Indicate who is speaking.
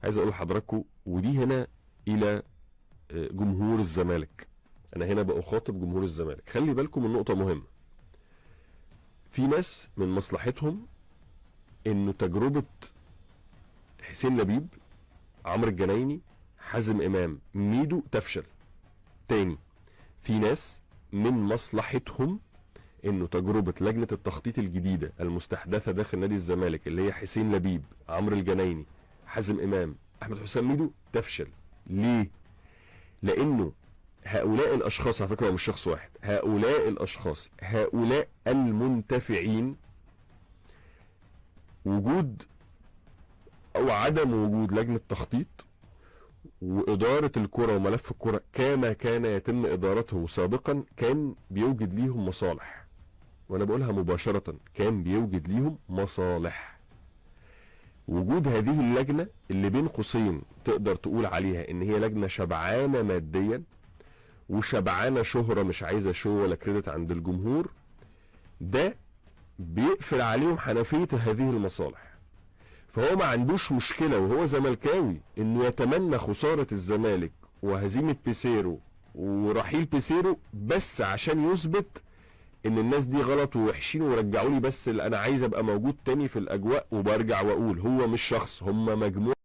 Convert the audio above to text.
Speaker 1: عايز اقول لحضراتكم، ودي هنا الى جمهور الزمالك، انا هنا بخاطب جمهور الزمالك، خلي بالكم من نقطة مهمة. في ناس من مصلحتهم انه تجربه حسين لبيب، عمرو الجنايني، حازم امام، ميدو تفشل. تاني، في ناس من مصلحتهم انه تجربه لجنة التخطيط الجديدة المستحدثة داخل نادي الزمالك اللي هي حسين لبيب، عمرو الجنايني، حازم امام، احمد حسام ميدو تفشل. ليه؟ لانه هؤلاء الاشخاص، على فكرة هو مش شخص واحد، هؤلاء الاشخاص، هؤلاء المنتفعين، وجود او عدم وجود لجنة تخطيط واداره الكره وملف الكره كما كان يتم ادارته سابقا كان بيوجد ليهم مصالح، وانا بقولها مباشرة، كان بيوجد ليهم مصالح. وجود هذه اللجنة اللي بين قوسين تقدر تقول عليها ان هي لجنة شبعانه ماديا وشبعانه شهره، مش عايزه شو ولا كريدت عند الجمهور، ده بيقفل عليهم حنفية هذه المصالح. فهو ما عندوش مشكلة وهو زملكاوي انه يتمنى خسارة الزمالك وهزيمة بيسيرو ورحيل بيسيرو، بس عشان يثبت ان الناس دي غلط ووحشين ورجعوا لي بس اللي انا عايز ابقى موجود تاني في الاجواء. وبرجع واقول هو مش شخص، هم مجموعة.